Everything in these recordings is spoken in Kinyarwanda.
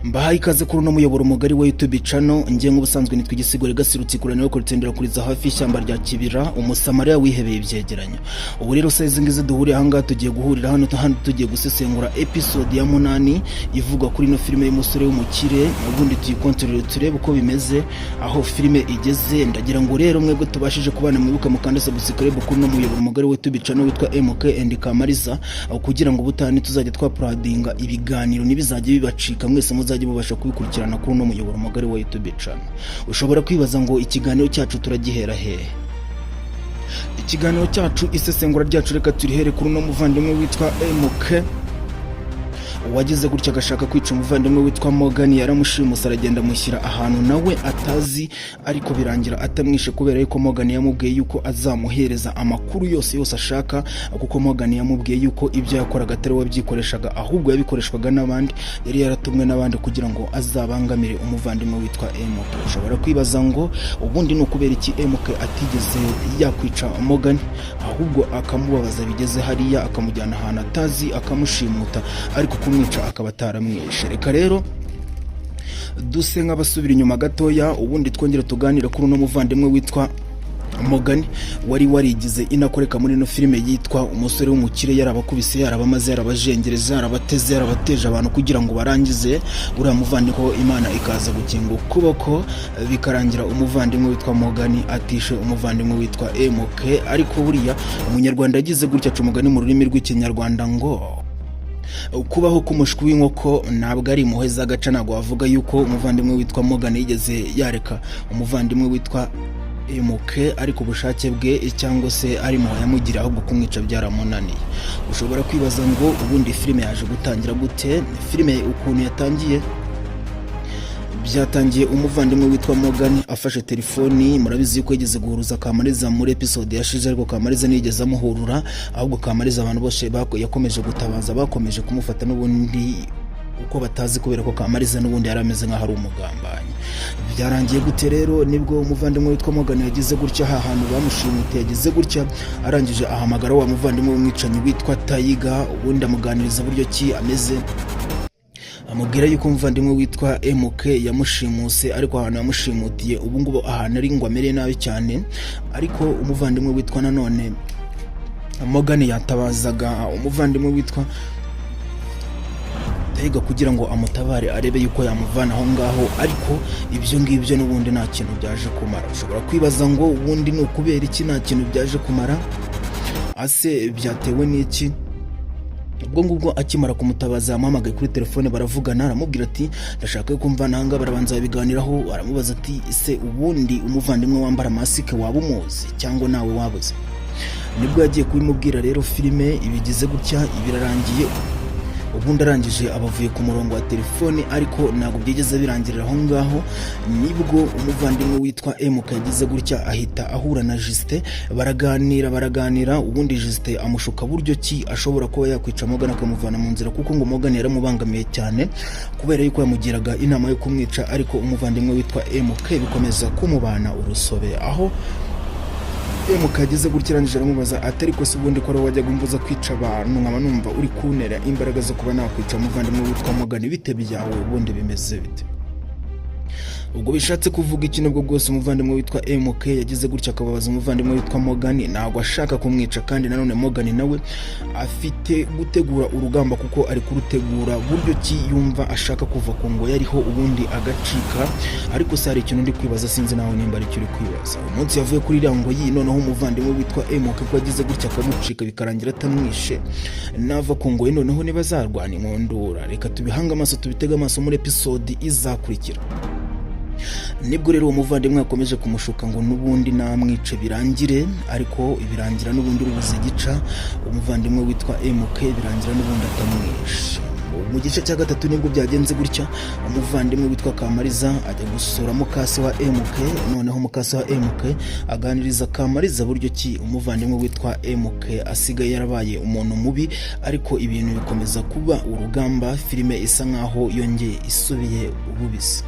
Mbahaye ikaze kuri uno muyoboro mugari wa YouTube channel. Ngiye nk'ubusanzwe nitwa Igisigo Regasirutsi kurana kuritsindira kuriza hafi y'ishyamba rya Kibira, umusamariya wihebeye ibyegeranyo. Ubu rero saa izi ngizi duhuriye ahangaha, tugiye guhurira hano, tugiye gusesengura episode ya 8 ivuga kuri ino filime y'umusore w'umukire. Ubundi tuyikontorore, turebe uko bimeze, aho filime igeze. Ndagira ngo rero mwebwe tubashije kubana, mwibuke mukande subscribe kuri uno muyoboro mugari wa YouTube channel witwa MK and Kamariza, aho kugira ngo ubutaha tuzajya twauploadinga ibiganiro ntibizajye bibacika, mwese muzajye mubasha kubikurikirana kuri uno muyoboro mugari wa YouTube channel. Ushobora kwibaza ngo ikiganiro cyacu turagihera hehe? Ikiganiro cyacu, isesengura ryacu, reka turihere kuri uno muvandimwe witwa MK wagize gutya agashaka kwica umuvandimwe witwa Morgan. Yaramushimuse, aragenda amushyira ahantu nawe atazi, ariko birangira atamwishe kubera yuko Morgan yamubwiye yuko azamuhereza amakuru yose yose ashaka, kuko Morgan yamubwiye yuko ibyo yakoraga atari we wabyikoreshaga, ahubwo yabikoreshwaga n'abandi, yari yaratumwe n'abandi kugira ngo azabangamire umuvandimwe witwa MK. Ushobora kwibaza ngo ubundi ni ukubera iki MK atigeze yakwica Morgan, ahubwo akamubabaza bigeze hariya, akamujyana ahantu atazi, akamushimuta, ariko kumwica akaba ataramwishe? Reka rero duse nk'abasubira inyuma gatoya, ubundi twongere tuganire kuri uno muvandimwe witwa Morgan wari warigize inakoreka muri ino filime yitwa Umusore w'Umukire. Yarabakubise, yarabamaze, yarabajengereza, yarabateze, yarabateje abantu kugira ngo barangize uriya muvandimwe, Imana ikaza gukinga ukuboko, bikarangira umuvandimwe witwa Morgan atishe umuvandimwe witwa MK. Ariko buriya umunyarwanda yagize gutya aca umugani mu rurimi rw'Ikinyarwanda ngo kubaho k'umushwi w'inkoko ntabwo ari impuhwe z'agaca. Ntabwo wavuga yuko umuvandimwe witwa Morgan yigeze yareka umuvandimwe witwa MK ariko ubushake bwe cyangwa se ari impuhwe yamugira, ahubwo kumwica byaramunaniye. Ushobora kwibaza ngo ubundi filime yaje gutangira gute? Filime ukuntu yatangiye, byatangiye umuvandimwe witwa Morgan afashe telefoni. Murabizi yuko yigeze guhuruza Kamariza muri episode yashize, ariko Kamariza ntiyigeze amuhurura, ahubwo Kamariza abantu bose yakomeje gutabaza bakomeje kumufata n'ubundi uko batazi, kubera ko Kamariza n'ubundi yari ameze nk'aho ari umugambanyi. Byarangiye gute rero? Nibwo umuvandimwe witwa Morgan yagize gutya, ha hantu bamushimutiye, yagize gutya arangije ahamagara wa muvandimwe w'umwicanyi witwa Tayiga, ubundi amuganiriza buryo ki ameze, amubwira yuko umuvandimwe witwa MK yamushimuse, ariko ahantu yamushimutiye ubu ngubu ahantu ari ngo amere nabi cyane. Ariko umuvandimwe witwa nanone Morgan yatabazaga umuvandimwe witwa Tayiga kugira ngo amutabare, arebe yuko yamuvana aho ngaho, ariko ibyo ngibyo n'ubundi nta kintu byaje kumara. Ushobora kwibaza ngo ubundi ni ukubera iki nta kintu byaje kumara? Ase byatewe n'iki? Ubwo ngubwo akimara kumutabaza, yamuhamagaye kuri telefone, baravugana, aramubwira ati: "Ndashaka ko mvana ahangaha." Barabanza babiganiraho, aramubaza ati: "Ese ubundi umuvandimwe wambara masike waba umuzi cyangwa nawe wabuze?" Nibwo yagiye kubimubwira. Rero filime ibigize gutya, ibirarangiye. Ubundi arangije abavuye ku murongo wa telefone, ariko ntabwo byigeze birangirira aho ngaho. Nibwo umuvandimwe witwa MK yagize gutya ahita ahura na Justin, baraganira, baraganira. Ubundi Justin amushuka buryo ki ashobora kuba yakwica Morgan akamuvana mu nzira, kuko ngo Morgan yaramubangamiye cyane kubera yuko yamugiraga inama yo kumwica, ariko umuvandimwe witwa MK bikomeza kumubana urusobe. Aho MK yagize gutya arangije aramubaza ati: "Ariko se ubundi ko ari wowe wajyaga umbuza kwica abantu, nkaba numva uri kuntera imbaraga zo kuba nakwica umuvandimwe witwa Morgan, bite byawe? Ubundi bimeze bite?" Ubwo bishatse kuvuga iki? Nubwo bwose umuvandimwe witwa MK yagize gutya akababaza umuvandimwe witwa Morgan, ntabwo ashaka kumwica. Kandi nanone Morgan nawe afite gutegura urugamba, kuko ari kurutegura buryo ki yumva ashaka kuva ku ngo yariho, ubundi agacika. Ariko se hari ikintu ndi kwibaza, sinzi nawe nimba aricyo uri kwibaza. Umunsi yavuye kuri iriya ngo noneho umuvandimwe witwa MK ko yagize gutya akamucika, bikarangira atamwishe, nava ku ngoyi noneho niba azarwana inkundura? Reka tubihange amaso, tubitege amaso muri episode izakurikira. Nibwo rero uwo muvandimwe yakomeje kumushuka ngo n'ubundi namwice birangire, ariko birangira n'ubundi urubuze gica. Umuvandimwe witwa MK birangira n'ubundi atamwishe. Mu gice cya gatatu nibwo byagenze gutya, umuvandimwe witwa Kamariza ajya gusura mukase wa MK. Noneho mukase wa MK aganiriza Kamariza buryo ki umuvandimwe witwa MK asigaye yarabaye umuntu mubi, ariko ibintu bikomeza kuba urugamba. Filime isa nkaho yongeye isubiye ububisi.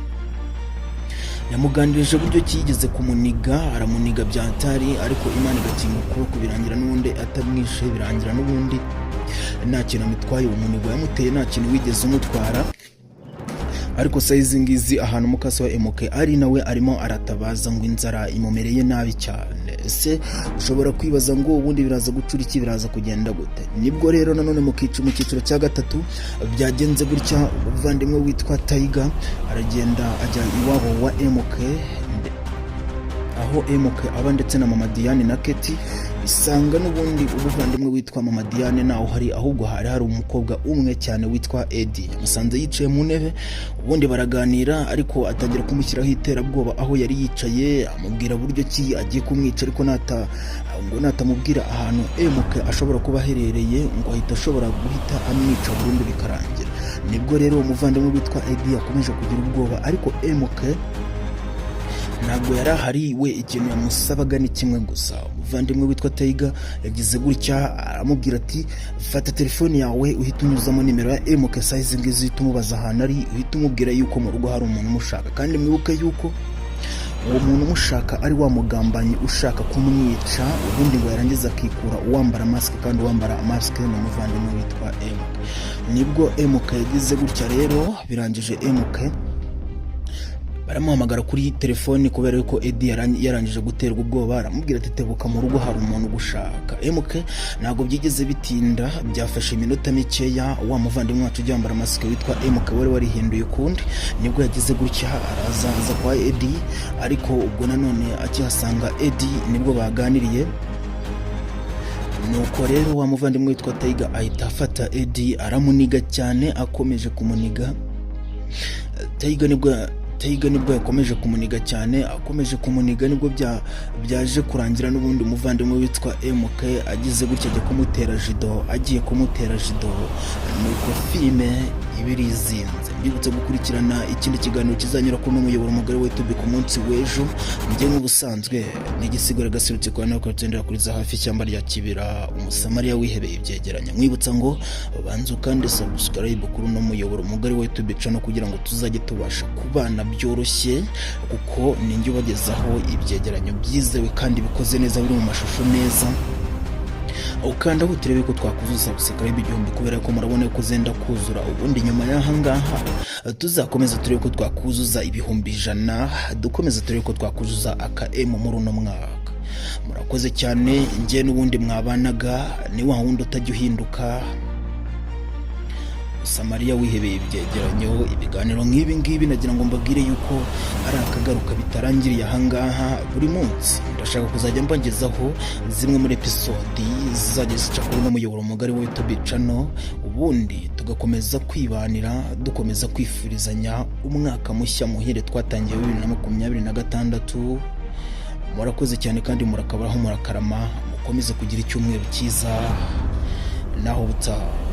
Yamuganirije buryo ki yigeze kumuniga, aramuniga byatari, ariko Imana igakinga ukuboko, birangira n'ubundi atamwishe, birangira n'ubundi nta kintu amutwaye. Uwo munigo yamuteye nta kintu wigeze umutwara. Ariko saa izi ngizi ahantu mukase wa MK ari, nawe arimo aratabaza ngo inzara imumereye nabi cyane. Ese ushobora kwibaza ngo ubundi biraza gucura iki, biraza kugenda gute? Nibwo rero nanone mu cyiciro cya gatatu byagenze gutya. Umuvandimwe witwa Tiger aragenda ajya iwabo wa MK, aho MK aba, ndetse na mama Diane na Keti. Isanga n'ubundi umuvandimwe witwa mama Diane nawe hari, ahubwo hari hari umukobwa umwe cyane witwa Edi. Yamusanze yicaye mu ntebe, ubundi baraganira, ariko atangira kumushyiraho iterabwoba aho yari yicaye, amubwira buryo ki agiye kumwica, ariko nata ngo natamubwira ahantu MK ashobora kuba aherereye, ngo ahita ashobora guhita amwica burundu bikarangira. Nibwo rero umuvandimwe witwa Edi yakomeje kugira ubwoba, ariko MK ntabwo yari ahari. We ikintu yamusabaga ni kimwe gusa. Umuvandimwe witwa Tiger yagize gutya aramubwira ati: "Fata telefone yawe, uhite unyuzamo nimero ya MK saa izi ngizi, uhite umubaza ahantu ari, uhite umubwira yuko mu rugo hari umuntu umushaka." Kandi mwibuke yuko uwo muntu umushaka ari wa mugambanyi ushaka kumwica, ubundi ngo yarangiza akikura uwambara masike, kandi uwambara masike ni umuvandimwe witwa MK. Nibwo MK yagize gutya rero, birangije MK baramuhamagara kuri telefoni, kubera ko Edi yarangije guterwa ubwoba, aramubwira ati: "Tebuka, mu rugo hari umuntu ugushaka." MK ntabwo byigeze bitinda, byafashe iminota mikeya, wa muvandimwe wacu ujya wambara masike witwa MK wari warihinduye ukundi, nibwo yagize gutya araza, aza kwa Edi. Ariko ubwo nanone akihasanga Edi, nibwo baganiriye. Nuko rero wa muvandimwe witwa Tiger ahita afata Edi aramuniga cyane. Akomeje kumuniga Tiger, nibwo yakomeje kumuniga cyane. Akomeje kumuniga, nibwo byaje kurangira n'ubundi umuvandimwe witwa MK agize gutya ajya kumutera jido. Agiye kumutera jido, nuko filime iba irizinze. Mbibutse gukurikirana ikindi kiganiro kizanyura kuri uno muyoboro mugari wa YouTube ku munsi w'ejo. Njye nk'ubusanzwe ni igisigura gaserutse kwa nawe kugendera kuri za hafi ishyamba rya Kibira, umusamariya wihebeye ibyegeranyo. Mwibutsa ngo banza ukande subscribe kuri uno muyoboro mugari wa YouTube channel, kugira ngo tuzajye tubasha kubana byoroshye, kuko ninjye ubagezaho ibyegeranyo byizewe kandi bikoze neza, biri mu mashusho neza. Ukandaho turebe ko twakuzuza subscribe 1000, kubera ko murabona ko zenda kuzura. Ubundi nyuma y'aha ngaha tuzakomeza turebe ko twakuzuza 100,000, dukomeza turebe ko twakuzuza aka M muri uno mwaka. Murakoze cyane. Njye n'ubundi mwabanaga ni wa wundi utajya uhinduka, Samariya wihebeye ibyegeranyo. Ibiganiro nk'ibi ngibi nagira ngo mbabwire yuko ari akagaruka, bitarangiriye ahangaha. Buri munsi ndashaka kuzajya mbagezaho zimwe muri episode zizajya zica kuri uno muyoboro mugari wa YouTube channel, ubundi tugakomeza kwibanira, dukomeza kwifurizanya umwaka mushya muhire twatangiye 2026. Murakoze cyane kandi murakabaho, murakarama, mukomeze kugira icyumweru cyiza. Naho ubutaha.